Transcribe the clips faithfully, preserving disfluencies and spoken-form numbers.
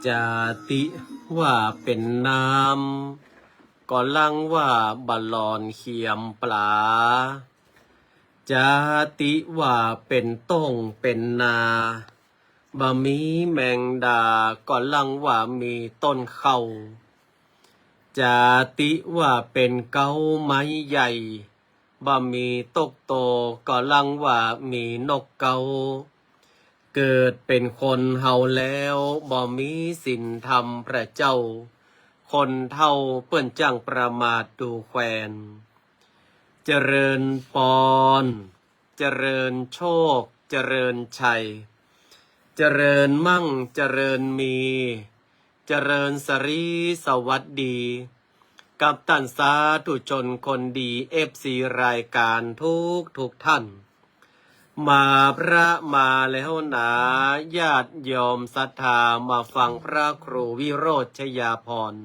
จาติว่าเป๋นน้ำ ก็ลังว่าบ่หลอนเขียมปลา จาติว่าเป๋นต้งเป๋นนา บ่มีแมงดา ก็ลังว่ามีต้นเข้า จาติว่าเป๋นเก๊าไม้ใหญ่ บ่มีตกโต ก็ลังว่ามีนกเก๊า เกิดเป๋นคนเฮาแล้ว บ่มีศีลธรรมพระเจ้า คนเฒ่าเปิ้นจ้างประมาทดูแควน เจริญปอน เจริญโชค เจริญชัย เจริญมั่ง เจริญมี เจริญสรีสวัสดี กับต้านสาธุชนคนดี เอฟซี รายก๋านทุกทุกท่าน มาพระมาแล้วหนา ญาติโยมศรัทธามาฟังพระครูวิโรจน์ชยาภรณ์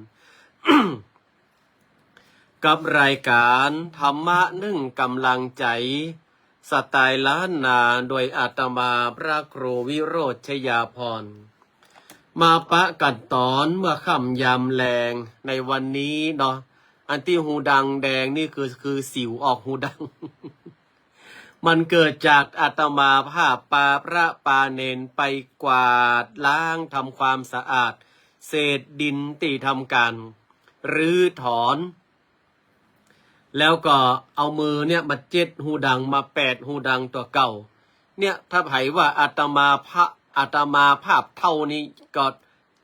กับรายก๋านธรรมะนึ่งก๋ำลังใจ๋ สไตล์ล้านนา โดยอาตมาพระครูวิโรจน์ชยาภรณ์ มาปะกั๋นต๋อนเมื่อค่ำยามแลงในวันนี้เนาะ อันตี้ฮูดังแดงนี่คือ คือสิวออกฮูดัง มันเกิดจากอาตมาภาพปาพระปาเณรไปกวาดล้างทำความสะอาด เศษดินตี้ทำก๋านรื้อถอน แล้วก็เอามือเนี่ยมาเจ็ดฮูดัง มาแปดฮูดังตั๋วเก่า เนี่ย ถ้าใผว่าอาตมาภาพ อาตมาภาพเฒ่านี่ก็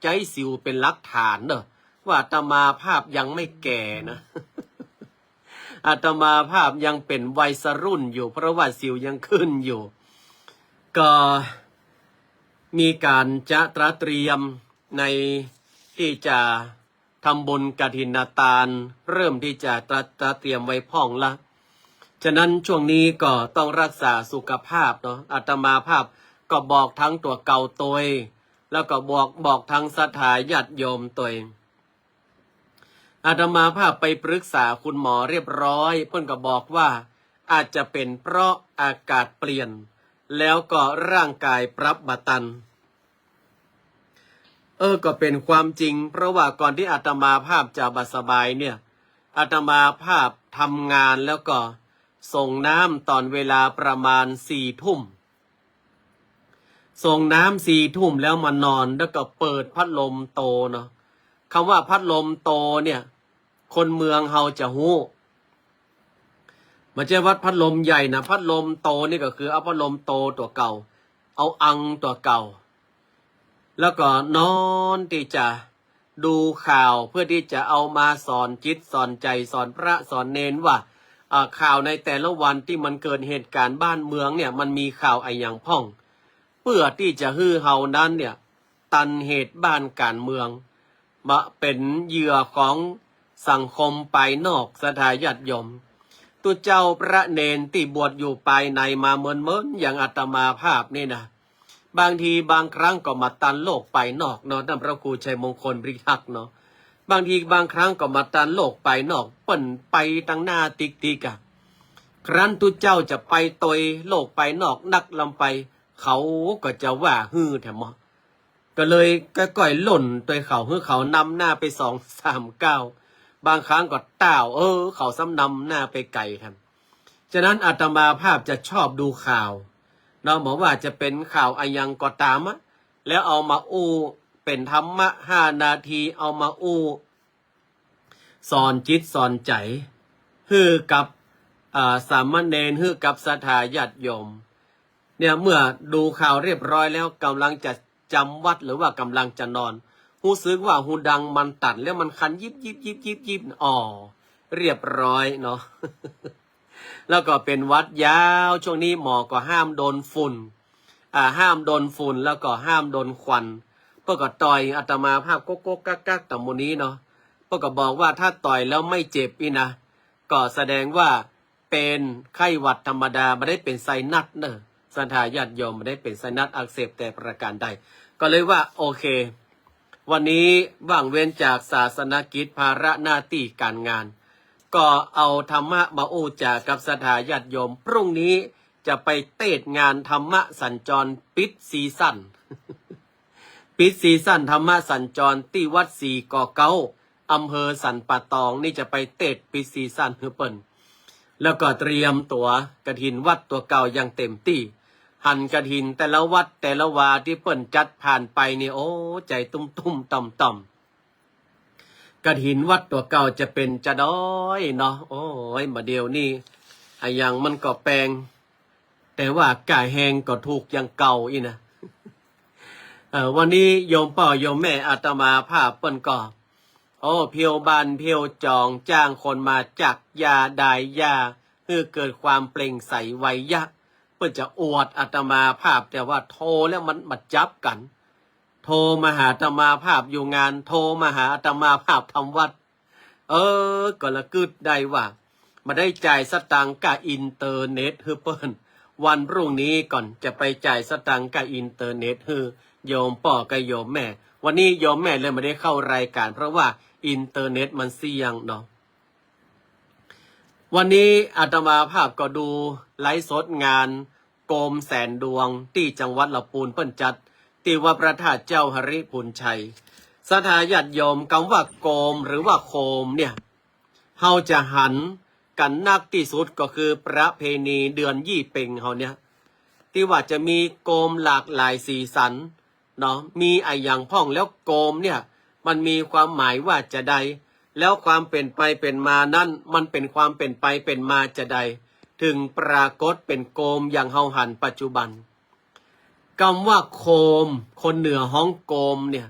ใจ๊สิวเป๋นหลักฐานเนาะ ว่าอาตมาภาพยังไม่แก่นะ อาตมาภาพยังเป๋นวัยรุ่นอยู่ เพราะว่าสิวยังขึ้นอยู่ ก็มีก๋านจะตระเตรียมในตี้จะ ทำบุญกฐินทาน เริ่มตี้จะตระ ตระเตรียมไว้พ่องละ ฉะนั้นช่วงนี้ก็ต้องรักษาสุขภาพเนาะ อาตมาภาพก็บอกตึงตั๋วเก่าตวย แล้วก็บอก บอกตึงศรัทธาญาติโยมตวย อาตมาภาพไปปรึกษาคุณหมอเรียบร้อย เปิ้นก็บอกว่าอาจจะเป๋นเพราะอากาศเปลี่ยน แล้วก็ร่างกายปรับบ่ตัน เออ ก็เป๋นความจริง เพราะว่าก่อนตี้อาตมาภาพจะบ่สบายเนี่ย อาตมาภาพทำงานแล้วก็ส่งน้ำต๋อนเวลาประมาณสี่ทุ่ม ส่งน้ำสี่ทุ่มแล้วมานอน แล้วก็เปิดพัดลมโตเนาะ กำว่าพัดลมโตเนี่ย คนเมืองเฮาจะฮู้ บ่ใจ้ว่าพัดลมใหญ่นะ พัดลมโตนี่ก็คือเอาพัดลมโตตั๋วเก่า เอาอังตั๋วเก่า แล้วก็นอนตี้จะดูข่าว เพื่อตี้จะเอามาสอนจิตสอนใจ๋ สอนพระสอนเณรว่า อ่า ข่าวในแต่ละวันตี้มันเกิดเหตุก๋ารณ์บ้านเมืองเนี่ย มันมีข่าวอะหยังพ่อง เปื้อตี้จะหื้อเฮานั้นเนี่ย ตันเหตุบ้านก๋านเมือง บ่เป๋นเหยื่อของสังคมปายนอก ศรัทธาญาติโยม ตุ๊เจ้าพระเณรตี้บวชอยู่ปายในมาเมินๆ อย่างอาตมาภาพนี่นะ บางทีบางครั้งก็บ่ตันโลกปายนอกเนาะ ต้านพระครูชัยมงคลปริทักษ์เนาะ บางทีบางครั้งก็บ่ตันโลกปายนอก เปิ้นไปตังหน้าติ๊กๆ อะ ครั้นตุ๊เจ้าจะไปตวยโลกปายนอกนักลำไป เขาก็จะว่าหื้อแถมเนาะ ก็เลยก้อยๆ ล่นตวยเขา หื้อเขานำหน้าไปสองสามก้าว บางครั้งก็ต้าว เออ เขาซ้ำนำหน้าไปไก๋แถม ฉะนั้นอาตมาภาพจะชอบดูข่าวเนาะ บ่ว่าจะเป๋นข่าวอะหยังก็ต๋ามอะ แล้วเอามาอู้เป๋นธรรมะห้านาที เอามาอู้สอนจิตสอนใจ๋ หื้อกับ อ่า สามเณร หื้อกับศรัทธาญาติโยม เนี่ย เมื่อดูข่าวเรียบร้อยแล้ว ก๋ำลังจะจ๋ำวัตร หรือว่าก๋ำลังจะนอน ฮู้สึกว่าฮูดังมันตันแล้ว มันคันยิบยิบยิบยิบยิบ อ๋อ เรียบร้อยเนาะ แล้วก็เป๋นหวัดยาว ช่วงนี้หมอก็ห้ามโดนฝุ่น อ่า ห้ามโดนฝุ่น แล้วก็ห้ามโดนควัน เปิ้นก็ต่อยอาตมาภาพก๊กๆ กั๊กๆ ต๋ามมื้อนี้เนาะ เปิ้นก็บอกว่าถ้าต่อยแล้วไม่เจ็บนี่นะ ก็แสดงว่าเป๋นไข้หวัดธรรมดา บ่ได้เป๋นไซนัสเนาะ ศรัทธาญาติโยม บ่ได้เป๋นไซนัสอักเสบแต่ประการใด ก็เลยว่า โอเค วันนี้ว่างเว้นจากศาสนกิจ ภาระหน้าตี้ก๋านงาน ก็เอาธรรมะมาอู้จ๋ากับศรัทธาญาติโยม พรุ่งนี้จะไปเตศน์งานธรรมะสัญจรปิดซีซั่น ปิดซีซั่นธรรมสัญจรตี้วัดสี่ก่อเก๊า อำเภอสันป่าตอง นี่จะไปเตสน์ปิดซีซั่นหื้อเปิ้น แล้วก็เตรียมตั๋วกฐินวัดตั๋วเก่าอย่างเต็มตี้ หันกฐินแต่ละวัดแต่ละวาตี้เปิ้นจัดผ่านไปนี่ โอ้ ใจ๋ตุ้มๆ ต่อมๆ กฐินวัดตั๋วเก่าจะเป๋นจาใดเนาะ โอ้ย บ่าเดี่ยวนี้ อะหยังมันก็แปง แต่ว่าก้าแฮงก็ถูกอย่างเก่าอี้นะ เอ่อ วันนี้โยมป้อโยมแม่อาตมาภาพเปิ้นก็ โอ้ เพียวบ้านเพียวจอง จ้างคนมาจักหญ้าดายหญ้า หื้อเกิดความเปล่งใสไวยะ เปิ้นจะอวดอาตมาภาพ แต่ว่าโทรแล้วมันบ่จับกั๋น โทรมาหาอาตมาภาพอยู่งาน โทรมาหาอาตมาภาพทำวัด เออ ก็ละกึ๊ดได้ว่า บ่ได้จ่ายสตางค์ก้าอินเทอร์เน็ตหื้อเปิ้น วันพรุ่งนี้ก่อนจะไปจ่ายสตางค์ก้าอินเทอร์เน็ตหื้อโยมป้อกับโยมแม่ วันนี้โยมแม่เลยบ่ได้เข้ารายการ เพราะว่าอินเทอร์เน็ตมันเสี้ยงเนาะ วันนี้อาตมาภาพก็ดูไลฟ์สดงานโกมแสนดวงตี้จังหวัดละปูนเปิ้นจัด ตี้วัดพระธาตุเจ้าหริภุญชัย ศรัทธาญาติโยม กำว่าโกมหรือว่าโคมเนี่ย เฮาจะหันกั๋นนักตี้สุดก็คือประเพณีเดือนยี่เป็งเฮาเนี่ย ตี้ว่าจะมีโกมหลากหลายสีสัน เนาะ มีอะหยังพ่อง แล้วโกมเนี่ย มันมีความหมายว่าจาใด แล้วความเป๋นไปเป๋นมานั้น มันเป๋นความเป๋นไปเป๋นมาจาใด เถิงปรากฏเป๋นโกมอย่างเฮาหันปัจจุบัน กำว่าโคม คนเหนือฮ้องโกมเนี่ย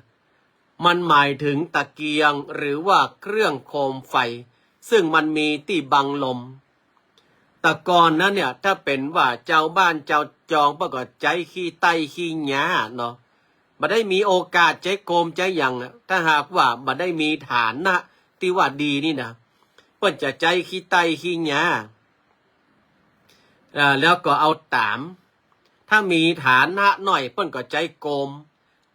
มันหมายเถิงตะเกียง หรือว่าเครื่องโคมไฟ ซึ่งมันมีตี้บังลม แต่ก่อนนั้นเนี่ย ถ้าเป๋นว่าจาวบ้านจาวจองเปิ้นก็ใจ๊ขี้ไต้ขี้หญ้าเนาะ บ่ได้มีโอกาสใจ๊โกมใจ๊หยังอะ ถ้าหากว่าบ่ได้มีฐานะตี้ว่าดีนี่นะ เปิ้นจะใจ๊ขี้ไต้ขี้หญ้า อ่า แล้วก็เอาต๋าม ถ้ามีฐานะน้อยเปิ้นก็ใจ๊โกม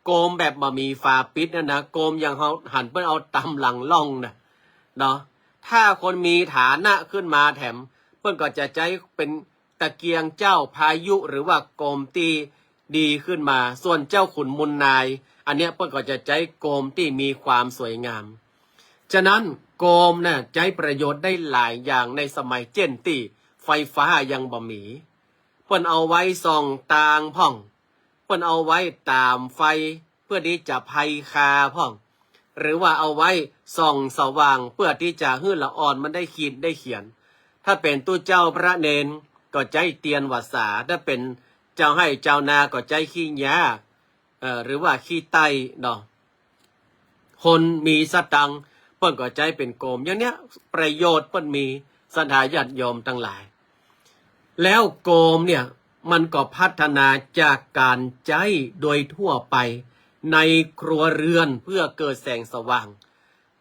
โกมแบบบ่มีฝาปิดนั่นนะ โกมอย่างเฮาหันเปิ้นเอาต๋ามหลังล่องนะ เนาะ ถ้าคนมีฐานะขึ้นมาแถม เปิ้นก็จะใจ๊เป๋นตะเกียงเจ้าพายุ หรือว่าโกมตี้ดีขึ้นมา ส่วนเจ้าขุนมูลนาย อันเนี้ยเปิ้นก็จะใจ๊โกมตี้มีความสวยงาม ฉะนั้นโกมน่ะใจ๊ประโยชน์ได้หลายอย่างในสมัยเจ้นตี้ไฟฟ้ายังบ่มี เปิ้นเอาไว้ส่องตางพ่อง เปิ้นเอาไว้ต๋ามไฟเพื่อตี้จะไพคาพ่อง หรือว่าเอาไว้ส่องสว่างเพื่อตี้จะหื้อละอ่อนมันได้ขีดได้เขียน ถ้าเป๋นตุ๊เจ้าพระเณรก็ใจ๊เตียนหวัสสา ถ้าเป๋นจาวไฮ่จาวนาก็ใจ๊ขี้หญ้า เอ่อ หรือว่าขี้ไต้เนาะ คนมีสตางค์เปิ้นก็ใจ๊เป๋นโกม อย่างเนี้ยประโยชน์เปิ้นมี ศรัทธาญาติโยมตังหลาย แล้วโกมเนี่ยมันก็พัฒนาจากก๋านใจ๊โดยทั่วไปในครัวเรือนเพื่อเกิดแสงสว่าง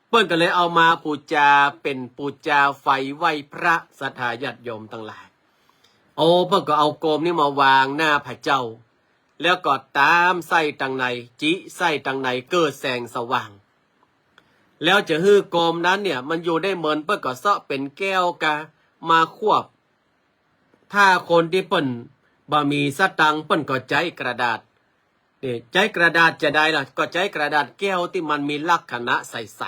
เปิ้นก็เลยเอามาปู๋จาเป๋นปู๋จาไฟไหว้พระ ศรัทธาญาติโยมตังหลาย โอ้ เปิ้นก็เอาโกมนี้มาวางหน้าพระเจ้า แล้วก็ต๋ามไส้ตังใน จิไส้ตังในเกิดแสงสว่าง แล้วจะหื้อโกมนั้นเนี่ยมันอยู่ได้เมิน เปิ้นก็เซาะเป๋นแก้วกามาควบ ถ้าคนตี้เปิ้นบ่มีสตางค์เปิ้นก็ใจ๊กระดาษ นี่ ใจ๊กระดาษจาใดล่ะ ก็ใจ๊กระดาษแก้วตี้มันมีลักษณะใส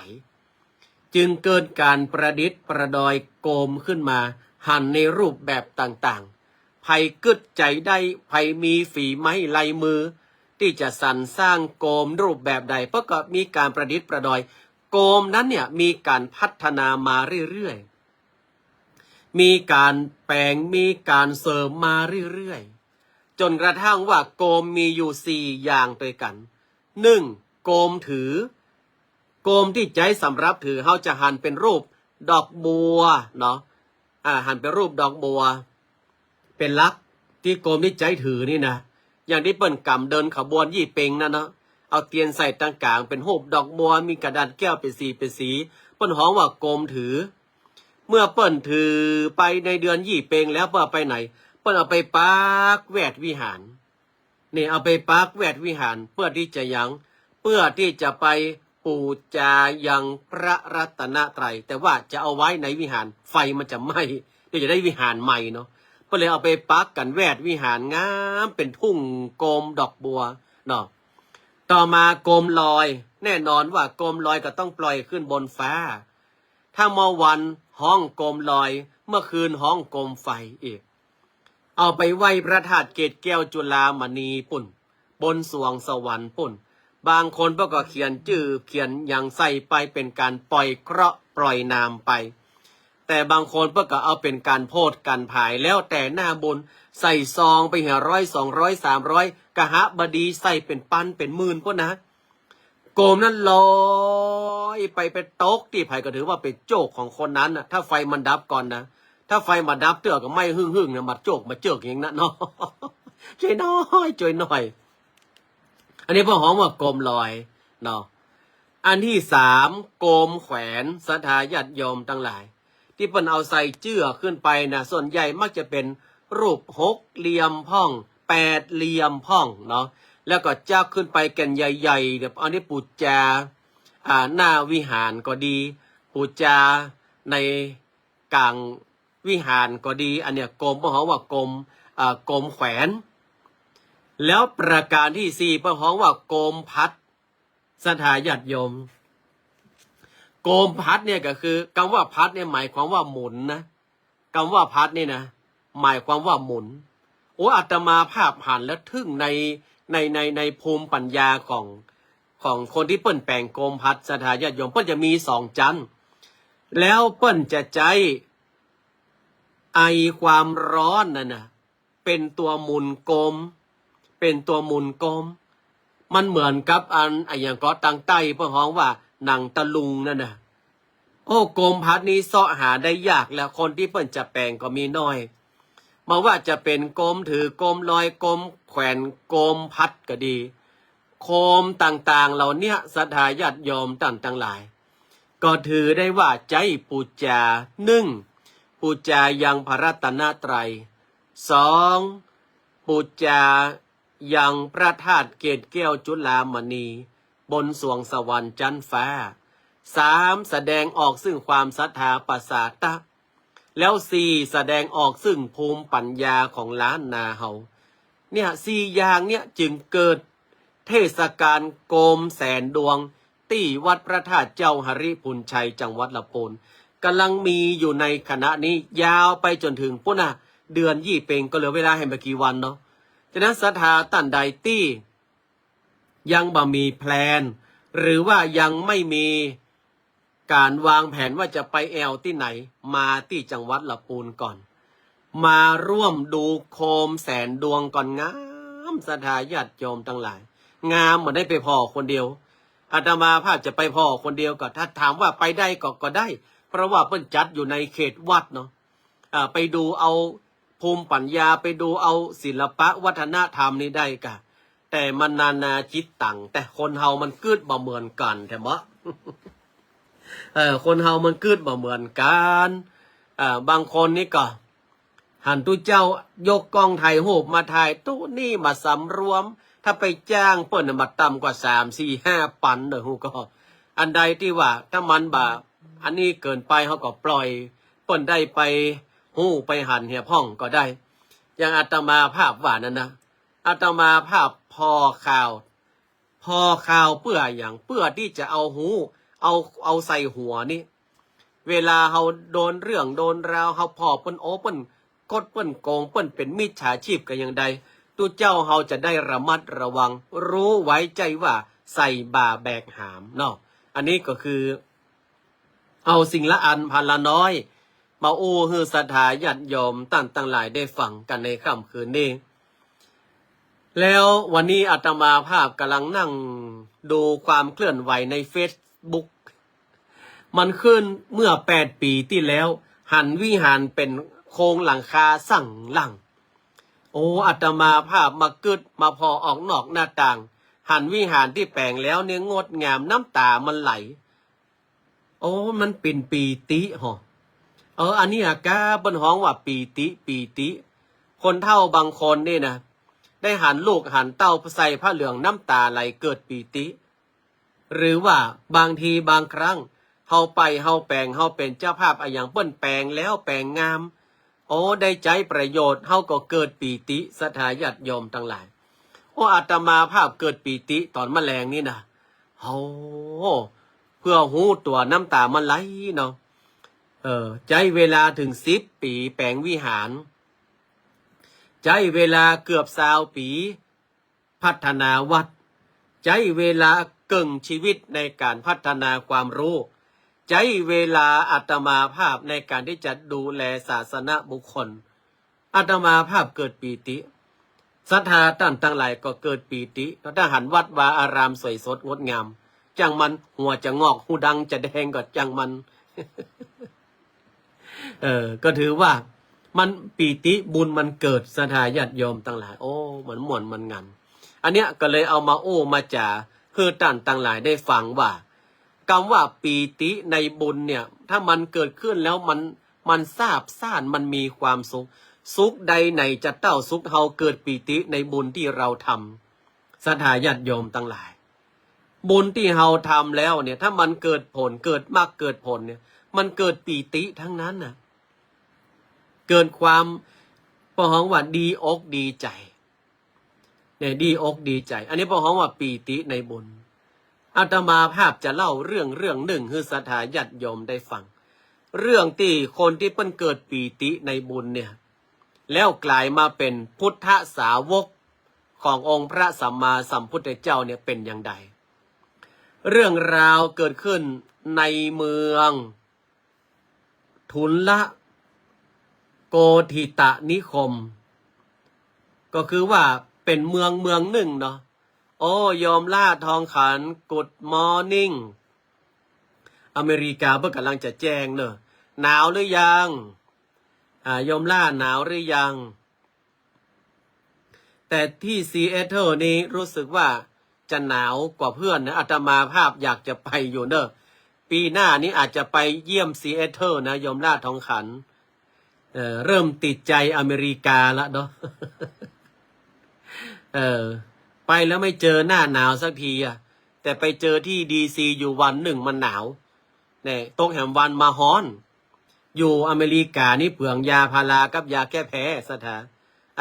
ๆ จึงเกิดก๋านประดิษฐ์ประดอยโกมขึ้นมา หันในรูปแบบต่างๆ ใผกึ๊ดใจ๋ได้ ใผมีฝีไม้ลายมือ ตี้จะสรรสร้างโกมรูปแบบใด เปิ้นก็มีก๋านประดิษฐ์ประดอย โกมนั้นเนี่ยมีก๋านพัฒนามาเรื่อยๆ มีก๋านแป๋ง มีก๋านเสริมมาเรื่อยๆ จ๋นกระทั่งว่าโกมมีอยู่สี่อย่างตวยกั๋น นึ่ง โกมถือ โกมตี้ใจ๊สำหรับถือ เฮาจะหันเป๋นรูปดอกบัวเนาะ อ่า หันเป๋นรูปดอกบัว เป๋นหลัก ตี้โกมตี้ใจ๊ถือนี่นะ อย่างตี้เปิ้นก๋ำเดินขบวนยี่เป็งนั่นเนาะ เอาเตียนใส่ตางก๋างเป๋นรูปดอกบัว มีกระดาษแก้วเป๋นสีเป๋นสี เปิ้นฮ้องว่าโกมถือ เมื่อเปิ้นถือไปในเดือนยี่เป็งแล้ว เปิ้นเอาไปไหน เปิ้นเอาไปปักแวดวิหาร นี่ เอาไปปักแวดวิหาร เปื้อตี้จะหยัง เปื้อตี้จะไปปู๋จายังพระรัตนตรัย แต่ว่าจะเอาไว้ในวิหาร ไฟมันจะไหม้ เดี๋ยวจะได้วิหารใหม่เนาะ เปิ้นเลยเอาไปปักกั๋นแวดวิหารงาม เป๋นทุ่งโกมดอกบัวเนาะ ต่อมาโกมลอย แน่นอนว่าโกมลอยก็ต้องปล่อยขึ้นบนฟ้า ถ้าเมื่อวันฮ้องโกมลอย เมื่อคืนฮ้องโกมไฟอีก เอาไปไหว้พระธาตุเกศแก้วจุฬามณีปุ้น บนสวงสวรรค์ปุ้น บางคนเปิ้นก็เขียนจื้อเขียนหยังใส่ไป เป๋นก๋านปล่อยเคราะห์ปล่อยนามไป แต่บางคนเปิ้นก็เอาเป๋นก๋านโพธิ์ก๋านผาย แล้วแต่หน้าบุญ ใส่ซองไปห้าร้อย สองร้อย สามร้อย กหบดีใส่เป๋นปันเป๋นหมื่นปุ้นนะ โกมนั้นลอยไป ไปตกตี้ใผก็ถือว่าเป๋นโจคของคนนั้นน่ะ ถ้าไฟมันดับก่อนนะ ถ้าไฟบ่ดับเตื้อก็ไหม้หึ่งๆ นะ บ่าโจคบ่าเจิกอย่างนั้นเนาะ จ้วยหน้อย จ้วยหน้อย อันนี้เปิ้นฮ้องว่าโกมลอยเนาะ อันตี้สาม โกมแขวน ศรัทธาญาติโยมตังหลาย ตี้เปิ้นเอาใส่เจื้อขึ้นไปนะ ส่วนใหญ่มักจะเป๋นรูปหกเหลี่ยมพ่อง แปดเหลี่ยมพ่องเนาะ แล้วก็จักขึ้นไปแก่นใหญ่ๆ แบบอันนี้ปู๋จา อ่า หน้าวิหารก็ดี ปู๋จาในก๋างวิหารก็ดี อันเนี้ยโกม เปิ้นฮ้องว่าโกม อ่า โกมแขวน แล้วประก๋านตี้สี่ เปิ้นฮ้องว่าโกมพัด ศรัทธาญาติโยม โกมพัดเนี่ยก็คือ กำว่าพัดเนี่ยหมายความว่าหมุนนะ กำว่าพัดนี่นะ หมายความว่าหมุน โอ้ อาตมาภาพหันแล้วทึ่งใน ใน ใน ในภูมิปัญญาของ ของคนตี้เปิ้นแป๋งโกมพัด ศรัทธาญาติโยม เปิ้นจะมีสองจั๊น แล้วเปิ้นจะใจ๊ไอความร้อนนั่นน่ะ เป๋นตั๋วหมุนโกม เป๋นตั๋วหมุนโกม มันเหมือนกับอัน อะหยังก็ตางใต้เปิ้นฮ้องว่าหนังตะลุงนั่นน่ะ โอ้ โกมพัดนี้เซาะหาได้ยากแล้ว คนตี้เปิ้นจะแป๋งก็มีน้อย บ่ว่าจะเป๋นโกมถือ โกมลอย โกมแขวน โกมพัดก็ดี โคมต่างๆ เหล่าเนี้ย ศรัทธาญาติโยมต้านตังหลาย ก็ถือได้ว่าใจ๊ปู๋จา นึ่ง ปู๋จายังพระรัตนตรัย สอง ปู๋จายังพระธาตุเกศแก้วจุฬามณี บนสวงสวรรค์จั๊นฟ้า สาม แสดงออกซึ่งความศรัทธาประสาทะ แล้วสี่ แสดงออกซึ่งภูมิปัญญาของล้านนาเฮา เนี่ย สี่อย่างเนี่ยจึงเกิดเทศกาลโกมแสนดวง ตี้วัดพระธาตุเจ้าหริภุญชัย จังหวัดละปูน ก๋ำลังมีอยู่ในขณะนี้ ยาวไปจ๋นเถิงปู๊นน่ะ เดือนยี่เป็ง ก็เหลือเวลาแหมบ่กี่วันเนาะ ฉะนั้นศรัทธาต้านใดตี้ยังบ่มีแพลน หรือว่ายังไม่มีก๋านวางแผนว่าจะไปแอ่วตี้ไหน มาตี้จังหวัดละปูนก่อน มาร่วมดูโคมแสนดวงก่อน งาม ศรัทธาญาติโยมตังหลาย งามบ่ได้ไปผ่อคนเดียว อาตมาภาพจะไปผ่อคนเดียวก็ ถ้าถามว่าไปได้ก็ ก็ได้ เพราะว่าเปิ้นจัดอยู่ในเขตวัดเนาะ อ่า ไปดูเอาภูมิปัญญา ไปดูเอาศิลปะวัฒนธรรมนี่ได้กะ แต่มันนานาจิตตัง แต่คนเฮามันกึ๊ดบ่เหมือนกั๋นแท้บ่ เออ คนเฮามันกึ๊ดบ่เหมือนกั๋น เอ่อ บางคนนี่ก็ หันตุ๊เจ้ายกกล้องถ่ายรูปมาถ่ายตุ๊นี่มาสำรวม ถ้าไปจ้างเปิ้นน่ะบ่ต่ำกว่าสาม สี่ ห้าปันเด้อฮู้ก่อ อันใดตี้ว่าถ้ามันบ่ อันนี้เกินไปเฮาก็ปล่อย เปิ้นได้ไปฮู้ไปหันเหียพ่องก็ได้ อย่างอาตมาภาพว่านั่นนะ อาตมาภาพผ่อข่าว ผ่อข่าวเปื้อหยัง เปื้อตี้จะเอาฮู้ เอา เอาใส่หัวนี่ เวลาเฮาโดนเรื่องโดนราว เฮาผ่อเปิ้น โอ้ เปิ้นคดเปิ้นโกง เปิ้นเป๋นมิจฉาชีพกะอย่างใด ตุ๊เจ้าเฮาจะได้ระมัดระวัง ฮู้ไว้ใจ้ว่าใส่บ่าแบกหามเนาะ อันนี้ก็คือ เอาสิ่งละอันพันละน้อย มาอู้หื้อศรัทธาญาติโยมต้านตังหลายได้ฟังกั๋นในค่ำคืนนี้ แล้ววันนี้อาตมาภาพก๋ำลังนั่งดูความเคลื่อนไหวในเฟซบุ๊ก มันขึ้นเมื่อแปดปี๋ตี้แล้ว หันวิหารเป๋นโครงหลังคาสังหลัง โอ้ อาตมาภาพมากึ๊ดมาผ่อออกนอกหน้าต่าง หันวิหารตี้แป๋งแล้วเนี่ยงดงาม น้ำต๋ามันไหล โอ้ มันเป๋นปีติเหาะ เออ อันนี้อะก้าเปิ้นฮ้องว่าปีติ ปีติ คนเฒ่าบางคนนี่นะ ได้หันลูกหันเต้าใส่ผ้าเหลือง น้ำต๋าไหลเกิดปีติ หรือว่าบางทีบางครั้ง เฮาไป เฮาแป๋ง เฮาเป๋นเจ้าภาพอะหยัง เปิ้นแป๋งแล้วแป๋งงาม โอ้ ได้ใจ๊ประโยชน์ เฮาก็เกิดปีติ ศรัทธาญาติโยมตังหลาย โอ้ อาตมาภาพเกิดปีติต๋อนมะแลงนี่นะ โอ้ เปื้อฮู้ตั๋วน้ำต๋ามันไหลเนาะ เออ ใจ๊เวลาเถิงสิบปี๋แป๋งวิหาร ใจ๊เวลาเกือบซาวปี๋พัฒนาวัด ใจ๊เวลาเกิ่งชีวิตในก๋านพัฒนาความฮู้ ใจ๊เวลาอาตมาภาพในก๋านตี้จะดูแลศาสนบุคคล อาตมาภาพเกิดปีติ ศรัทธาต้านตังหลายก็เกิดปีติ ถ้าหันวัดวาอารามสวยสดงดงาม จ้างมัน หัวจะงอก ฮูดังจะแดงก็จ้างมัน เออ ก็ถือว่ามันปีติบุญมันเกิด ศรัทธาญาติโยมตังหลาย โอ้ มันม่วนมันงัน อันเนี้ยก็เลยเอามาโอ้มาจ๋าหื้อต้านตังหลายได้ฟังว่า กำว่าปีติในบุญเนี่ย ถ้ามันเกิดขึ้นแล้วมัน มันซาบซ่าน มันมีความสุข สุขใดไหนจะเต้าสุขเฮาเกิดปีติในบุญตี้เฮาทำ ศรัทธาญาติโยมตังหลาย บุญตี้เฮาทำแล้วเนี่ย ถ้ามันเกิดผล เกิดมรรคเกิดผลเนี่ย มันเกิดปีติทั้งนั้นน่ะ เกิดความ เปิ้นฮ้องว่าดีอกดีใจ๋ เนี่ย ดีอกดีใจ๋ อันนี้เปิ้นฮ้องว่าปีติในบุญ อาตมาภาพจะเล่าเรื่องเรื่องนึ่งหื้อศรัทธาญาติโยมได้ฟัง เรื่องตี้คนตี้เปิ้นเกิดปีติในบุญเนี่ย แล้วก๋ายมาเป๋นพุทธสาวกขององค์พระสัมมาสัมพุทธเจ้าเนี่ยเป๋นอย่างใด เรื่องราวเกิดขึ้นในเมือง ทุลโกธิตนิคม ก็คือว่าเป๋นเมืองเมืองนึ่งเนาะ โอ้ โยมล่าทองขัน Good morning อเมริกาเปิ้นก่ำลังจะแจ้งเนาะ หนาวหรือยัง อ่า โยมล่าหนาวหรือยัง แต่ตี้ซีแอตเทิลนี่รู้สึกว่าจะหนาวกว่าเพื่อนนะ อาตมาภาพอยากจะไปอยู่เนาะ ปี๋หน้านี้อาจจะไปเยี่ยมซีแอตเทิลนะ โยมล่าทองขัน เออ เริ่มติดใจ๋อเมริกาละเนาะ เออ ไปแล้วไม่เจอหน้าหนาวสักทีอะ แต่ไปเจอตี้ดีซีอยู่วันนึ่งมันหนาว เนี่ย ตกแหมวันมาฮ้อน อยู่อเมริกานี่เปืองยาพารากับยาแก้แพ้ ศรัทธา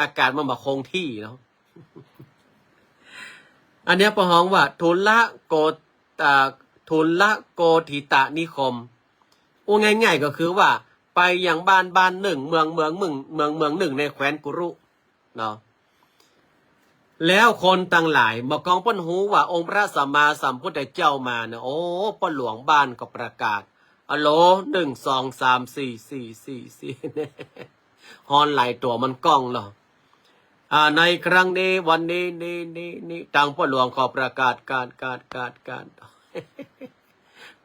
อากาศมันบ่คงตี้เนาะ อันเนี้ยเปิ้นฮ้องว่าทุลโก อ่า ทุลโกธิตนิคม อู้ง่ายๆ ก็คือว่าไปยังบ้านบ้านนึ่ง เมืองเมืองนึ่ง เมืองเมืองนึ่งในแคว้นกุรุ เนาะ แล้วคนตังหลาย เมื่อกองเปิ้นฮู้ว่าองค์พระสัมมาสัมพุทธเจ้ามาเนี่ย โอ้ ป้อหลวงบ้านก็ประกาศ ฮัลโหล หนึ่ง สอง สาม สี่ สี่ สี่ สี่ ฮ้อนหลายตั๋วมันก้องเนาะ อ่า ในครั้งนี้ วันนี้ นี้ นี้ นี้ ตางป้อหลวงขอประกาศ กาศ กาศ กาศ กาศ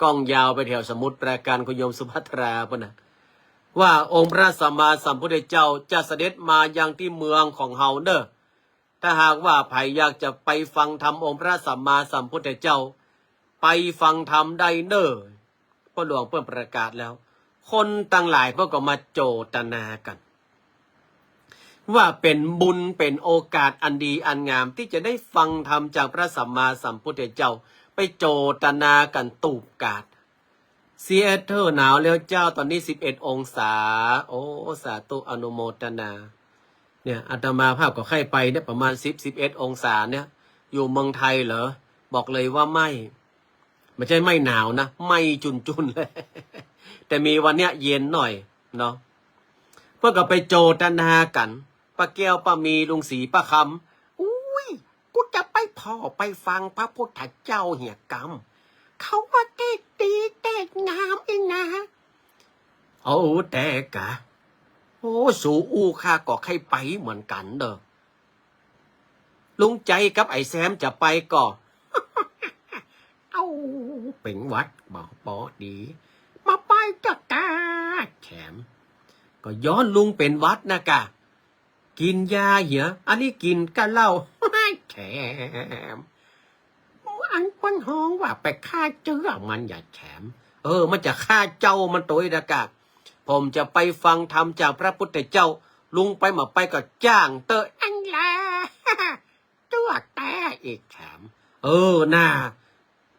ก้องยาวไปแถวสมุทรปราการ คุณโยมสุภัทราปุ้นนะ ว่าองค์พระสัมมาสัมพุทธเจ้าจะเสด็จมายังตี้เมืองของเฮาเน่อ ถ้าหากว่าใผอยากจะไปฟังธรรมองค์พระสัมมาสัมพุทธเจ้า ไปฟังธรรมได้เน่อ ป้อหลวงเปิ้นประกาศแล้ว คนตังหลายเปิ้นก็มาโจตนากั๋น ว่าเป๋นบุญเป๋นโอกาสอันดีอันงามตี้จะได้ฟังธรรมจากพระสัมมาสัมพุทธเจ้า ไปโจตนากั๋นตูบกาด ซีแอตเทิลหนาวแล้วเจ้า ต๋อนนี้สิบเอ็ดองศา โอ้ สาธุอนุโมทนา เนี่ย อาตมาภาพก็ใค่ไปเนี่ย ประมาณสิบ สิบเอ็ดองศาเนี่ย อยู่เมืองไทยเหรอ บอกเลยว่าไม่ ไม่ใจ้ไม่หนาวนะ ไหม้จุนๆ เลย แต่มีวันเนี้ยเย็นหน่อยเนาะ เปิ้นก็ไปโจตนากั๋น ป้าแก้ว ป้ามี ลุงศรี ป้าคำ อุ๊ย กูจะไปผ่อไปฟังพระพุทธเจ้าเหียกำ เขาว่าเตศน์ดีเตศน์งามอีกนะ เอาแต่กะ โอ้ สูอู้ข้าก็ใค่ไปเหมือนกั๋นเน่อ ลุงใจ๋กับไอ้แซมจะไปก่อ เอ้า เป๋นหวัดบ่ปอดี บ่ไปเต๊อะกา แถม ก็ย้อนลุงเป๋นหวัดนะกา กิ๋นยาเหีย อันนี้กิ๋นก้าเหล้า แถม อันเปิ้นฮ้องว่าไปฆ่าเจื้อมันอย่าแถม เออ มันจะฆ่าเจ้ามันตวยนะกา ผมจะไปฟังธรรมจากพระพุทธเจ้า ลุงไปบ่ไปก็จ้างเต๊อะ อันแล เจื้อแต๊อีกแถม เออ น่า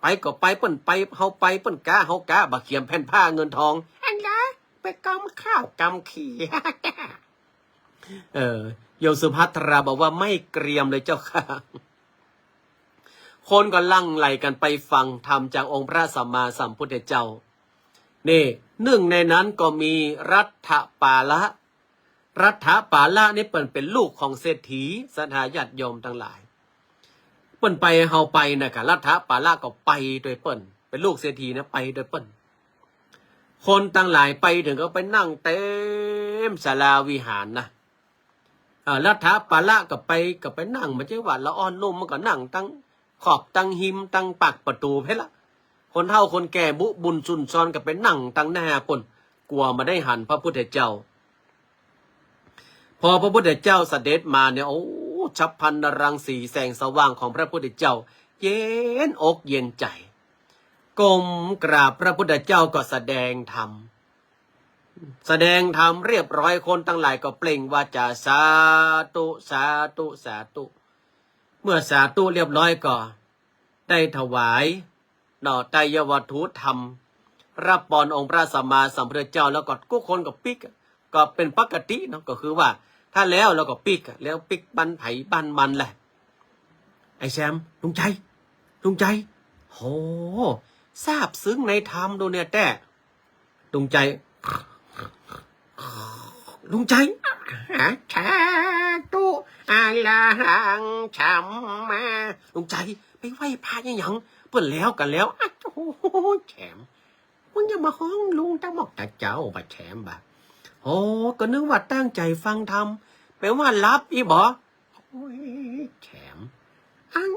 ไปก็ไป เปิ้นไป เฮาไป เปิ้นกา เฮากา บ่เขียมแผ่นผ้าเงินทอง อันแล ไปกำข้าวกำขี้ เออ โยมสุภัทราบอกว่าไม่เกรียมเลยเจ้าค่ะ คนก็หลั่งไหลกั๋นไปฟังธรรมจากองค์พระสัมมาสัมพุทธเจ้า นี่ นึ่งในนั้นก็มีรัฐปาละ รัฐปาละนี่เปิ้นเป๋นลูกของเศรษฐี ศรัทธาญาติโยมตังหลาย เปิ้นไปเฮาไปนะกะ รัฐปาละก็ไปตวยเปิ้น เป๋นลูกเศรษฐีนะ ไปตวยเปิ้น คนตังหลายไปเถิงก็ไปนั่งเต็มศาลาวิหารนะ เอ่อ รัฐปาละก็ไป ก็ไปนั่ง บ่ใจ้ว่าละอ่อนนุ่ม มันก็นั่งตังขอบตังฮิมตังปากประตู๋ไปละ คนเฒ่าคนแก่บุบุญซุนซอนก็ไปนั่งตังหน้าปู๊น กั๋วบ่ได้หันพระพุทธเจ้า พอพระพุทธเจ้าเสด็จมาเนี่ย โอ้ ฉัพพรรณรังสี แสงสว่างของพระพุทธเจ้า เย็นอกเย็นใจ๋ ก้มกราบพระพุทธเจ้าก็แสดงธรรม แสดงธรรมเรียบร้อย คนตังหลายก็เปล่งวาจา สาธุ สาธุ สาธุ เมื่อสาธุเรียบร้อยก็ได้ถวาย เนาะ ไตรยวัตถุธรรม รับปอนองค์พระสัมมาสัมพุทธเจ้า แล้วก็กู้คนก็ปิ๊ก ก็เป๋นปกติเนาะ ก็คือว่า ถ้าแล้ว แล้วก็ปิ๊ก แล้วปิ๊กบ้านใผบ้านมันแหละ ไอ้แซม ลุงใจ๋ ลุงใจ๋ โห ซาบซึ้งในธรรมดูเนี่ยแต๊ ลุงใจ๋ ลุงใจ๋ สาธุ อะระหัง สัมมา ลุงใจ๋ ไปไหว้พระอะหยัง เปิ้นแล้วกั๋นแล้ว อะ โอ้โห แถม มึงอย่ามาฮ้องลุงตะหมอกตะเจ้าบ่าแถมบ่า โอ้ ก็นึกว่าตั้งใจ๋ฟังธรรม แป๋ว่าหลับอี้บ่ โอ้ย แถม อัน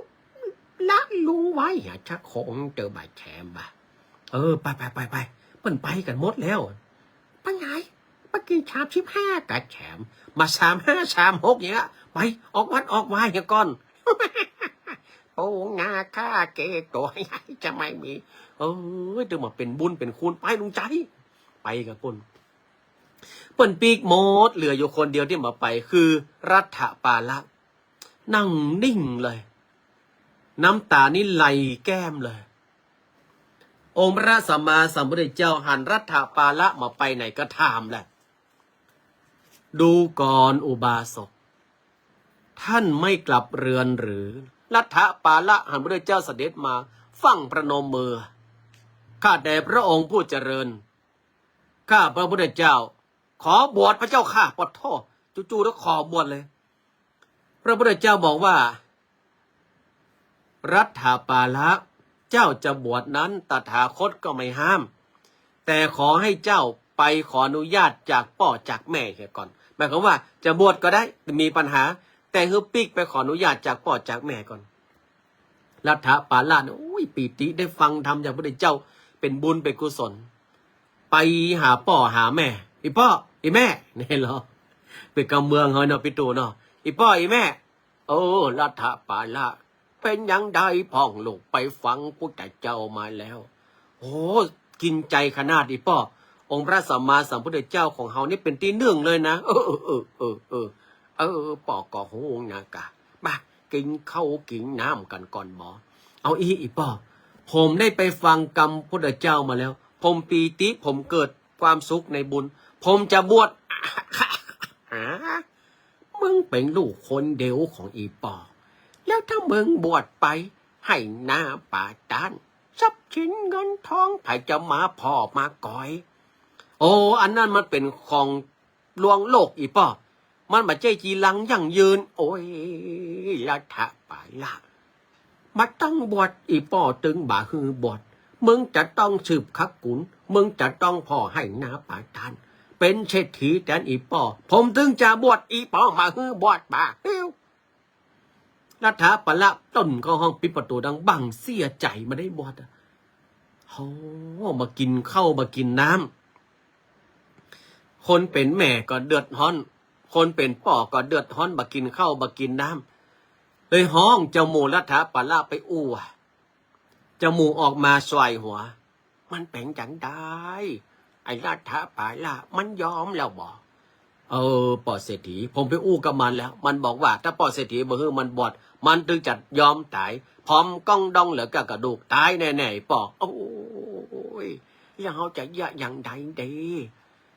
ละลุงไว้ อย่าชักโคงเจอบ่าแถมบ่า เออ ไปไปไปไป เปิ้นไปกั๋นหมดแล้ว ไปไหน เมื่อกี้สามสิบห้า กะแถม มาสามห้า สามหก อย่างเงี้ย ไป ออกวัดออกวาเหียก่อน โอ้ นาค่าเกตัวใหญ่จะไม่มี เอ้ย เดี๋ยวมาเป๋นบุญเป๋นคุณ ไปลุงใจ๋ ไปกั๋นปู๊น เปิ้นปิ๊กหมด เหลืออยู่คนเดียวตี้บ่ไป คือรัฐปาละ นั่งนิ่งเลย น้ำต๋านี่ไหลแก้มเลย องค์พระสัมมาสัมพุทธเจ้าหันรัฐปาละบ่ไปไหนก็ถามแหละ ดูก่อนอุบาสก ท่านไม่กลับเรือนหรือ รัฐปาละหันพระพุทธเจ้าเสด็จมา ฟั่งประนมมือ ข้าแต่พระองค์ผู้เจริญ ข้าพระพุทธเจ้า ขอบวชพระเจ้าข้า ปะโธ่ จู่ๆ แล้วขอบวชเลย พระพุทธเจ้าบอกว่า รัฐปาละ เจ้าจะบวชนั้น ตถาคตก็ไม่ห้าม แต่ขอให้เจ้าไปขออนุญาตจากป้อจากแม่เสียก่อน หมายความว่าจะบวชก็ได้ บ่มีปัญหา แต่หื้อปิ๊กไปขออนุญาตจากป้อจากแม่ก่อน รัฐปาละเนี่ย โอ้ย ปีติได้ฟังธรรมจากพระพุทธเจ้า เป๋นบุญเป๋นกุศล ไปหาป้อหาแม่ อี่ป้อ อี่แม่ นี่เหรอ เป๋นกำเมืองเฮาเนาะ ปิโตรเนาะ อี่ป้อ อี่แม่ โอ้ รัฐปาละ เป๋นหยังใดพ่องลูก ไปฟังพุทธเจ้ามาแล้ว โอ้ กิ๋นใจ๋ขนาด อี่ป้อ องค์พระสัมมาสัมพุทธเจ้าของเฮานี่เป๋นตี้นึ่งเลยนะ เออ เออ ป้อก็ฮู้นะกะ มา กิ๋นข้าวกิ๋นน้ำกั๋นก่อนหมอ เอาอี้ อี่ป้อ ผมได้ไปฟังกำพุทธเจ้ามาแล้ว ผมปีติ ผมเกิดความสุขในบุญ ผมจะบวช หา มึงเป๋นลูกคนเดียวของอี่ป้อ แล้วถ้ามึงบวชไป ไฮ่นาป่าตาน ทรัพย์สินเงินทอง ใผจะมาผ่อมากอย โอ้ อันนั้นมันเป๋นของลวงโลก อี่ป้อ มันบ่ใจ้จีรังยั่งยืน โอ้ย รัฐปาละ บ่ต้องบวช อี่ป้อตึงบ่หื้อบวช มึงจะต้องสืบขกุล มึงจะต้องผ่อไฮ่นาป่าตาน เป๋นเศรษฐีแตนอี่ป้อ ผมตึงจะบวช อี่ป้อบ่หื้อบวช บ่า เฮ้ย รัฐปาละต้นเข้าห้อง ปิดประตู๋ดังบั่ง เสียใจ๋บ่ได้บวชอะ โอ้ มากิ๋นข้าว มากิ๋นน้ำ คนเป๋นแม่ก็เดือดฮ้อน คนเป๋นป้อก็เดือดฮ้อน บ่กิ๋นข้าว บ่กิ๋นน้ำ เลยฮ้องเจ้าหมู่รัฐปาละไปอู้ เจ้าหมู่ออกมาส่ายหัว มันเป๋นจั๋งใด ไอ้รัฐปาละ มันยอมแล้วบ่ เออ ป้อเศรษฐี ผมไปอู้กับมันแล้ว มันบอกว่าถ้าป้อเศรษฐีบ่หื้อมันบวช มันตึงจะยอมต๋าย ผอมก้องด้องเหลือก้ากระดูก ต๋ายแน่ๆ ป้อ โอ้ย แล้วเฮาจะเยียะอย่างใดดี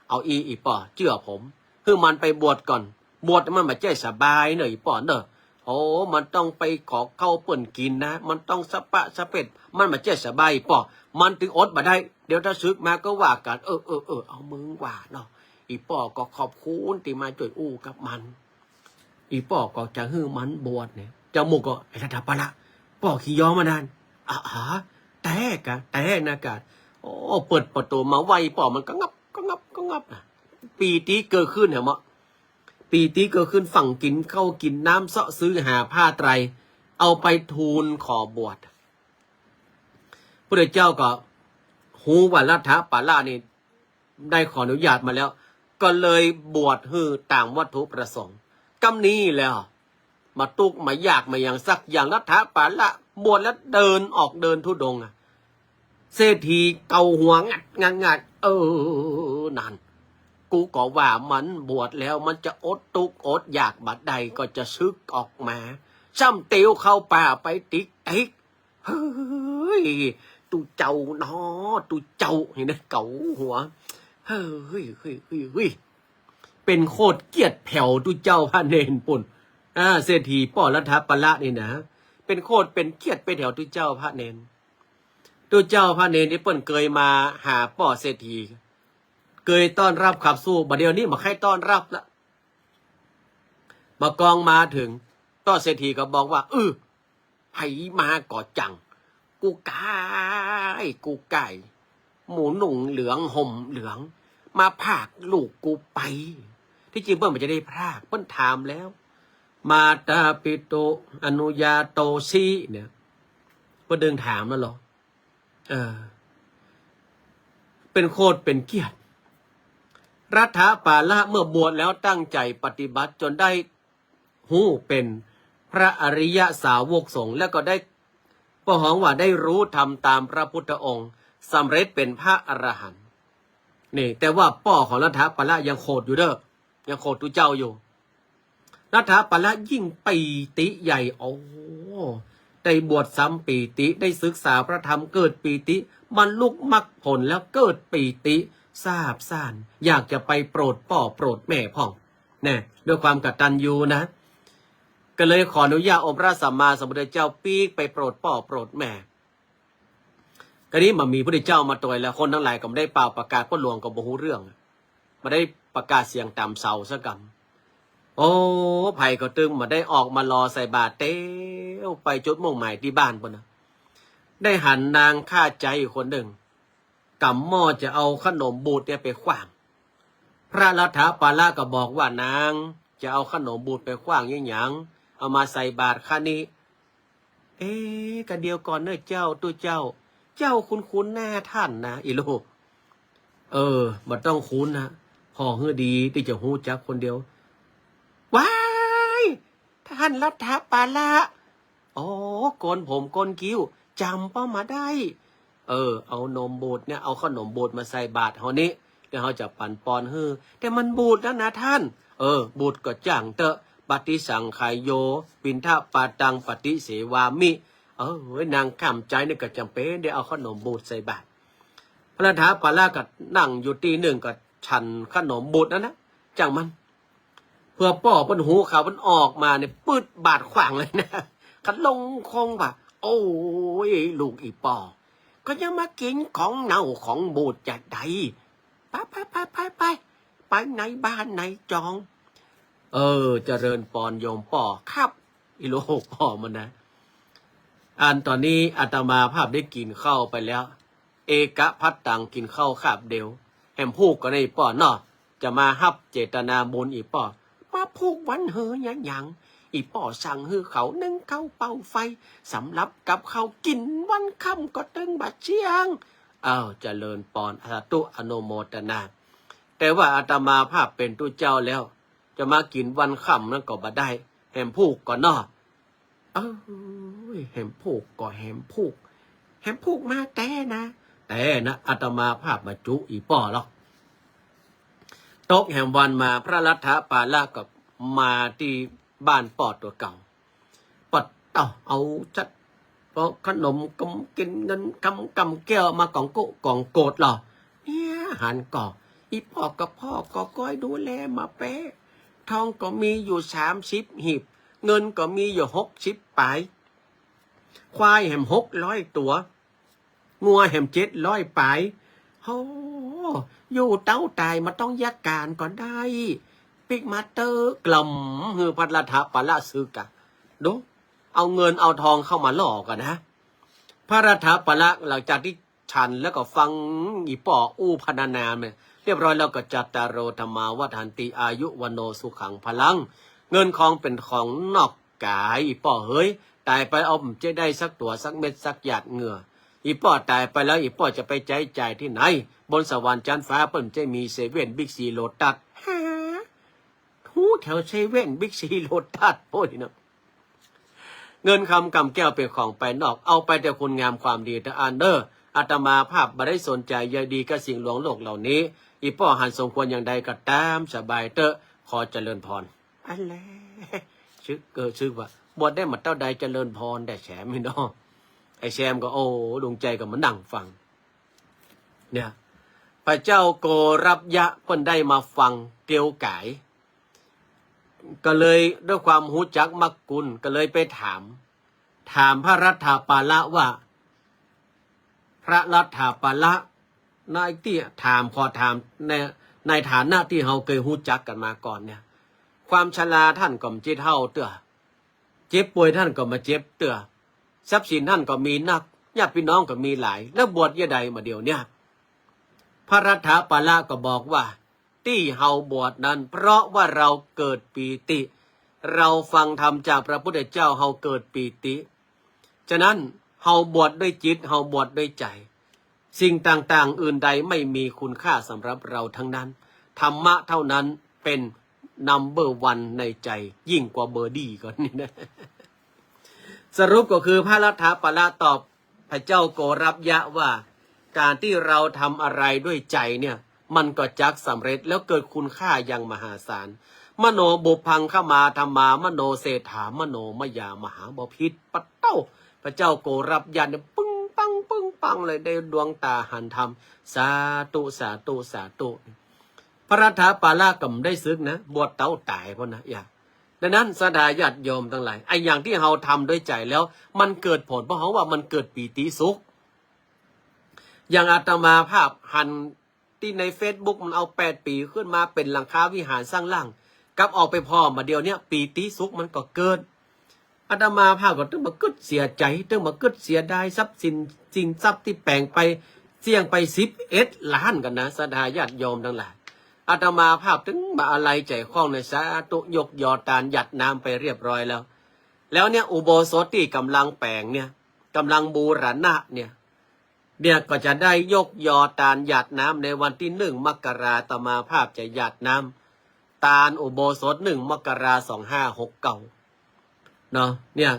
เอาอี้ อี่ป้อ เจื้อผม หื้อมันไปบวชก่อน บวชมันบ่ใจ้สบายเน่อ อี่ป้อเน่อ โอ้ มันต้องไปขอข้าวเปิ้นกิ๋นนะ มันต้องสะปะสะเพ็ด มันบ่ใจ้สบายป้อ มันตึงอดบ่ได้ เดี๋ยวถ้าสึกมาก็ว่ากั๋น เออ เออ เออ เอามึงว่าเนาะ อี่ป้อก็ขอบคุณตี้มาจ้วยอู้กับมัน อี่ป้อก็จะหื้อมันบวชเนี่ย เจ้าหมู่ก็ ไอ้รัฐปาละ ป้อขี้ยอมมานาน อ่า อ่า แต๊กะ แต๊นะกะ โอ้ เปิดประตู๋มาไหว้ป้อ มันก็งับ ก็งับ ก็งับนะ ปีติเกิดขึ้นเนี่ยเนาะ ปีติเกิดขึ้น ฟั่งกิ๋นข้าวกิ๋นน้ำ เซาะซื้อหาผ้าไตร เอาไปทูลขอบวช พุทธเจ้าก็ฮู้ว่ารัฐปาละนี่ได้ขออนุญาตมาแล้ว ก็เลยบวชหื้อต๋ามวัตถุประสงค์ กำนี้แล้ว บ่ตุ๊กข์บ่ยากบ่หยังสักอย่าง รัฐปาละบวชแล้วเดินออกเดินธุดงค์อะ เศรษฐีเกาหัวงัดงัดงัด เออ นั่น กูก็ว่ามันบวชแล้วมันจะอดตุ๊กข์อดยากบ่ได้ ก็จะสึกออกมา ซ้ำเตียวเข้าป่าไปติ๊กติ๊ก เฮ้ย ตุ๊เจ้าเนาะ ตุ๊เจ้า เห็นไหม เกาหัว เฮ้ย เฮ้ย เฮ้ย เฮ้ย เฮ้ย เป๋นโคตรเกลียดแผวตุ๊เจ้าพระเณรปุ้น อ่า เศรษฐีป้อรัฐปาละนี่นะ เป๋นโคตรเป๋นเกลียดไปแผวตุ๊เจ้าพระเณร ตุ๊เจ้าพระเณรตี้เปิ้นเกยมาหาป้อเศรษฐี เกยต้อนรับขับสู้ บ่าเดี่ยวนี้บ่ใค่ต้อนรับละ บ่ากองมาเถิง ป้อเศรษฐีก็บอกว่า อื้อ ใผมาก่อจัง กู้ก้าย กู้ก้าย หมูนุ่งเหลืองห่มเหลือง มาพรากลูกกูไป ตี้จริงเปิ้นบ่ใจ้ได้พราก เปิ้นถามแล้ว มาตาปิตุอนุญาโตสิ เนี่ย เปิ้นเถิงถามแล้วเหรอ เออ เป๋นโคตรเป๋นเกลียด รัฐปาละเมื่อบวชแล้วตั้งใจ๋ปฏิบัติจ๋นได้ ฮู้เป๋นพระอริยสาวกสงฆ์ แล้วก็ได้ ป้อฮ้องว่าได้ฮู้ธรรมต๋ามพระพุทธองค์ สำเร็จเป๋นพระอรหันต์ นี่ แต่ว่าป้อของรัฐปาละยังโขดอยู่เน่อ ยังโขดตุ๊เจ้าอยู่ รัฐปาละยิ่งปีติใหญ่ โอ้ ได้บวชซ้ำปีติ ได้ศึกษาพระธรรมเกิดปีติ บรรลุมรรคผลแล้วเกิดปีติซาบซ่าน อยากจะไปโปรดป้อโปรดแม่พ่อง แน่ ด้วยความกตัญญูนะ ก็เลยขออนุญาตองค์พระสัมมาสัมพุทธเจ้าปีกไปโปรดป้อโปรดแม่ กะนี้บ่มีพุทธเจ้ามาตวยแล้ว คนตังหลายก็บ่ได้เป่าประกาศ ป้อหลวงก็บ่ฮู้เรื่อง บ่ได้ประกาศเสียงต๋ามเสาสักกำ โอ้ ใผก็ตึงบ่ได้ออกมารอใส่บาตรเตียวไปจุดมุ่งหมายตี้บ้านปุ้นนะ ได้หันนางข้าใจ๋คนนึ่ง ก๋ำหม้อจะเอาขนมบูดเนี่ยไปขว้าง พระรัฐปาละก็บอกว่า นางจะเอาขนมบูดไปขว้างอะหยัง เอามาใส่บาตรข้านี้ เอ๊ะ กะเดี๋ยวก่อนเน่อเจ้า ตุ๊เจ้า เจ้าคุ้นๆ หน้าต้านนะ อี่ลูก เออ บ่ต้องคุ้นนะ ผ่อหื้อดีตี้จะฮู้จักคนเดียว ว้าย ต้านรัฐปาละ อ๋อ โกนผมโกนคิ้ว จ๋ำป้อมาได้ เออ เอานมบูดเนี่ย เอาขนมบูดมาใส่บาตรเฮานี้ แล้วเฮาจะปั๋นปอนหื้อ แต่มันบูดนักนะต้าน เออ บูดก็จ้างเต๊อะ ปฏิสังขายโย ปิณฑปาตังปฏิเสวามิ เออ นางข้ามใจ๋นี่ก็จ๋ำเป๋นได้เอาขนมบูดใส่บาตร พระรัฐปาละก็นั่งอยู่ตี้นึ่งก็ฉันขนมบูดนั้นนะ จ้างมัน เปื้อป้อเปิ้นฮู้ข่าวเปิ้นออกมาเนี่ย ปื๊ดบาตรขว้างเลยนะ ก็ลงคงว่า โอ้ย ลูกอี่ป้อ ก็ยังมากิ๋นของเน่าของบูดจะใด ไป ไป ไป ไป ไป ไปในบ้านในจอง เออ เจริญปอนโยมป้อ ครับ อี่ลูกป้อมันนะ อันต๋อนนี้อาตมาภาพได้กิ๋นข้าวไปแล้ว เอกภัตตัง กิ๋นข้าวคาบเดียว แหมพูกก่อในป้อเนาะ จะมาฮับเจตนาบุญอี่ป้อ มาพูกวันหื้อหยังหยัง อี่ป้อสั่งหื้อเขานึ่งข้าวเป่าไฟ สำหรับกับข้าวกิ๋นวันค่ำก็ตึงบ่าเสี้ยง เอ้า เจริญปอน สาธุอนุโมทนา แต่ว่าอาตมาภาพเป๋นตุ๊เจ้าแล้ว จะมากิ๋นวันค่ำนั้นก็บ่ได้ แหมพูกก่อนเนาะ เอ้ย แหมพูกก็แหมพูก แหมพูกมาแต๊นะ แต๊นะ อาตมาภาพบ่จุอี่ป้อหรอก ตกแหมวันมา พระรัฐปาละก็มาตี้บ้านป้อตั๋วเก่า ปัดเต้าเอาจัด ปอขนมกำกิ๋นเงินกำกำแก้วมาก๋องโก้ก๋องโกดหรอ เนี่ยหันก่อ อี่ป้อกับป้อก็ก้อยดูแลมาแป๊ะ ทองก็มีอยู่สามสิบหีบ เงินก็มีอยู่หกสิบป๋าย ควายแหมหกร้อยตั๋ว งัวแหมเจ็ดร้อยป๋าย โห อยู่เต๊าต๋ายบ่ต้องเยียะก๋านก็ได้ ปิ๊กมาเต๊อะ กล่อมหื้อพระรัฐปาละสึกอะ ดู เอาเงินเอาทองเข้ามาล่อกั๋นนะ พระรัฐปาละหลังจากตี้ฉันแล้วก็ฟังอี่ป้ออู้พรรณนามาเรียบร้อยแล้วก็ จัตตาโร ธัมมา วัฑฒันติ อายุ วัณโณ สุขัง พลัง เงินคองเป๋นของนอกก๋าย อี่ป้อเฮย ต๋ายไปเอาบ่ใจ้ได้สักตั๋วสักเม็ดสักหยาดเหงื่อ อี่ป้อต๋ายไปแล้วอี่ป้อจะไปใจ๊จ่ายตี้ไหน บนสวรรค์จั๊นฟ้าเปิ้นบ่ใจ้มีเซเว่น บิ๊กซี โลตัส ฮะ ฮู้แถวเซเว่น บิ๊กซี โลตัส โอ้ยเนาะ เงินคำกำแก้วเป๋นของภายนอก เอาไปแต่คุณงามความดีเต๊อะอั้นเน่อ อาตมาภาพบ่ได้สนใจ๋ใยดีกับสิ่งลวงโลกเหล่านี้ อี่ป้อหันสมควรอย่างใดก็ต๋ามสบายเต๊อะ ขอเจริญพร อันแล สึก เออ สึกว่า บวชได้มาเต้าใดเจริญพรแต๊แซมนี่เนาะ ไอ้แซมก็ โอ้ ดวงใจ๋ก็มานั่งฟัง เนี่ย พระเจ้าโกรัพยะเปิ้นได้มาฟังเตียวก๋าย ก็เลยด้วยความฮู้จักมักกุณ ก็เลยไปถาม ถามพระรัฐปาละว่า พระรัฐปาละ ในตี้ถาม ขอถามใน ในฐานะตี้เฮาเกยฮู้จักกั๋นมาก่อนเนี่ย ความชราต้านก็บ่ใจ้เฒ่าเตื้อ เจ็บป่วยต้านก็บ่เจ็บเตื้อ ทรัพย์สินต้านก็มีนัก ญาติพี่น้องก็มีหลาย แล้วบวชเยียะใดมาเดี๋ยวเนี่ย พระรัฐปาละก็บอกว่า ตี้เฮาบวชนั้น เพราะว่าเฮาเกิดปีติ เฮาฟังธรรมจากพระพุทธเจ้า เฮาเกิดปีติ ฉะนั้นเฮาบวชด้วยจิต เฮาบวชด้วยใจ๋ สิ่งต่างๆ อื่นใดไม่มีคุณค่าสำหรับเฮาทั้งนั้น ธรรมะเท่านั้นเป๋น number one ในใจ๋ ยิ่งกว่าเบอร์ดี้ก่อนนี่นะ สรุปก็คือพระรัฐปาละตอบพระเจ้าโกรัพยะว่า ก๋านตี้เฮาทำอะไรด้วยใจ๋เนี่ย มันก็จักสำเร็จแล้วเกิดคุณค่าอย่างมหาศาล มโนปุพพังขมาธัมมา มโนเศรษฐา มโนมยา มหาบพิตร ปะเต้า พระเจ้าโกรัพยะเนี่ย ปึ้งปัง ปึ้งปังเลย ได้ดวงต๋าหันธรรม สาธุ สาธุ สาธุ พระรัฐปาละก็บ่ได้สึกนะ บวชเต้าต๋ายพ่นนะ อย่า ดังนั้นศรัทธาญาติโยมตังหลาย ไอ้อย่างตี้เฮาทำด้วยใจ๋แล้ว มันเกิดผล เพราะเฮาว่ามันเกิดปีติสุข อย่างอาตมาภาพหันตี้ในเฟซบุ๊ก มันเอาแปดปี๋ขึ้นมาเป๋นหลังคาวิหารสร้างหลัง กับออกไปผ่อมาเดี๋ยวเนี่ย ปีติสุขมันก็เกิด อาตมาภาพก็ตึงบ่ากึ๊ดเสียใจ๋ ตึงบ่ากึ๊ดเสียดายทรัพย์สิน สินทรัพย์ตี้แป๋งไป เสี้ยงไปสิบเอ็ดล้านกั๋นนะ ศรัทธาญาติโยมตังหลาย อาตมาภาพตึงบ่าอาลัยใจ๋ข้องใน สาธุ ยกยอตานหยาดน้ำไปเรียบร้อยแล้ว แล้วเนี่ยอุโบสถตี้ก่ำลังแป๋งเนี่ย ก่ำลังบูรณะเนี่ย เนี่ยก็จะได้ยกยอตานหยาดน้ำในวันตี้หนึ่งมกรา อาตมาภาพจะหยาดน้ำตานอุโบสถหนึ่งมกรา สองห้าหกเก้า เนาะ เนี่ย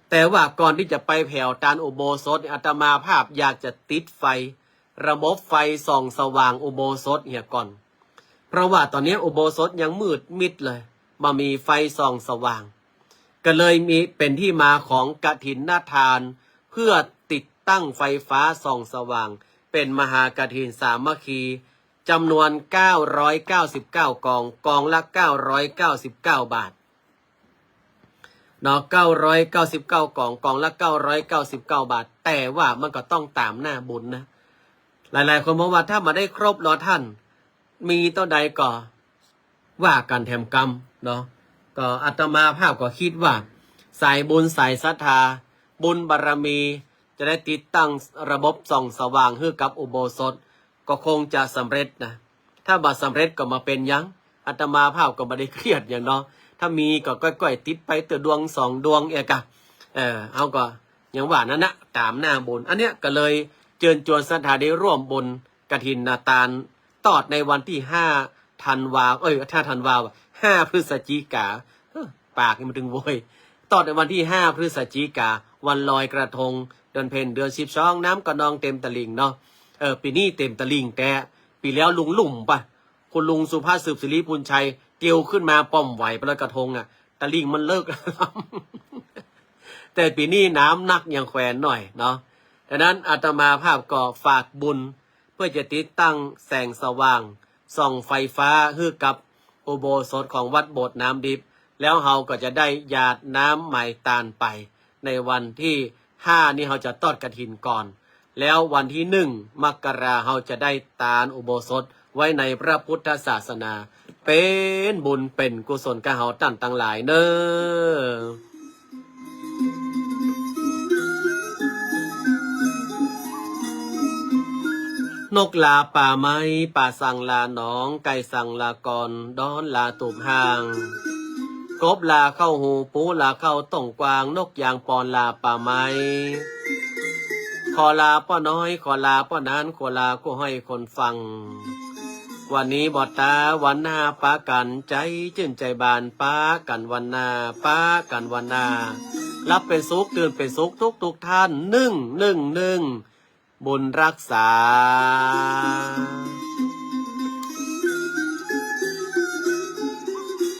แต่ว่าก่อนตี้จะไปแผ่วตานอุโบสถ อาตมาภาพอยากจะติดไฟ ระบบไฟส่องสว่างอุโบสถเหียก่อน เพราะว่าต๋อนนี้อุโบสถยังมืดมิดเลย บ่มีไฟส่องสว่าง ก็เลยมี เป๋นตี้มาของกฐินทาน เพื่อติดตั้งไฟฟ้าส่องสว่าง เป๋นมหากฐินสามัคคี จ๋ำนวนเก้าร้อยเก้าสิบเก้ากอง กองละเก้าร้อยเก้าสิบเก้าบาท เนาะ เก้าร้อยเก้าสิบเก้ากอง กองละเก้าร้อยเก้าสิบเก้าบาท แต่ว่ามันก็ต้องต๋ามหน้าบุญนะ หลายๆ คนบอกว่าถ้าบ่ได้ครบลอต้าน มีเต้าใดก็ว่ากั๋นแถมกำเนาะ ก็อาตมาภาพก็กึ๊ดว่า สายบุญสายศรัทธา บุญบารมี จะได้ติดตั้งระบบส่องสว่างหื้อกับอุโบสถ ก็คงจะสำเร็จนะ ถ้าบ่สำเร็จก็บ่เป๋นหยัง อาตมาภาพก็บ่ได้เครียดหยังเนาะ ถ้ามีก็ก้อยๆ ติดไปเตื้อดวงสองดวงเอกะ เออ เฮาก็อย่างว่านั้นนะ ต๋ามหน้าบุญ อันเนี้ยก็เลยเจิญจวนศรัทธาได้ร่วมบุญกฐินทาน ตอดในวันตี้ห้าธันวา เอ้ย ห้าธันวาว่ะ ห้าพฤศจิกา เอ้อ ปากนี่มันตึงโวย ตอดในวันตี้ห้าพฤศจิกา วันลอยกระทง เดือนเพ็ญ เดือนสิบสอง น้ำก็นองเต็มตลิ่งเนาะ เออ ปี๋นี้เต็มตลิ่งแต๊ ปี๋แล้วลุ่มๆ ปะ คุณลุงสุภาพ สืบสิริปุญชัย เตียวขึ้นมาป้อมไหวไปลอยกระทงอะ ตลิ่งมันเลิก แต่ปี๋นี้น้ำนักยังแขวนหน่อยเนาะ ดังนั้นอาตมาภาพก็ฝากบุญ เพื่อจะติดตั้งแสงสว่าง ส่องไฟฟ้าหื้อกับอุโบสถของวัดโบสถ์น้ำดิบ แล้วเฮาก็จะได้หยาดน้ำไหม้ตานไป ในวันตี้ห้านี้เฮาจะตอดกฐินก่อน แล้ววันตี้หนึ่งมกราเฮาจะได้ตานอุโบสถไว้ในพระพุทธศาสนา เป๋นบุญเป๋นกุศลกับเฮาต้านตังหลายเน่อ นกลาป่าไม้ ป๋าสั่งลาหนอง ไก่สั่งลาก่อน ดอนลาตูบห้าง กบลาเข้าฮู ปูลาเข้าต้งกว้าง นกยางปอนลาป่าไม้ ขอลาป้อน้อย ขอลาป้อหนาน ขอลากู้ห้อยคนฟัง วันนี้บ่ต๋า วันหน้าปะกั๋น ใจ๋จื้นใจ๋บาน ปะกั๋นวันหน้า ปะกั๋นวันหน้า หลับเป๋นสุข ตื่นเป๋นสุขทุกๆ ท่าน นึ่ง นึ่ง นึ่ง บุญรักษา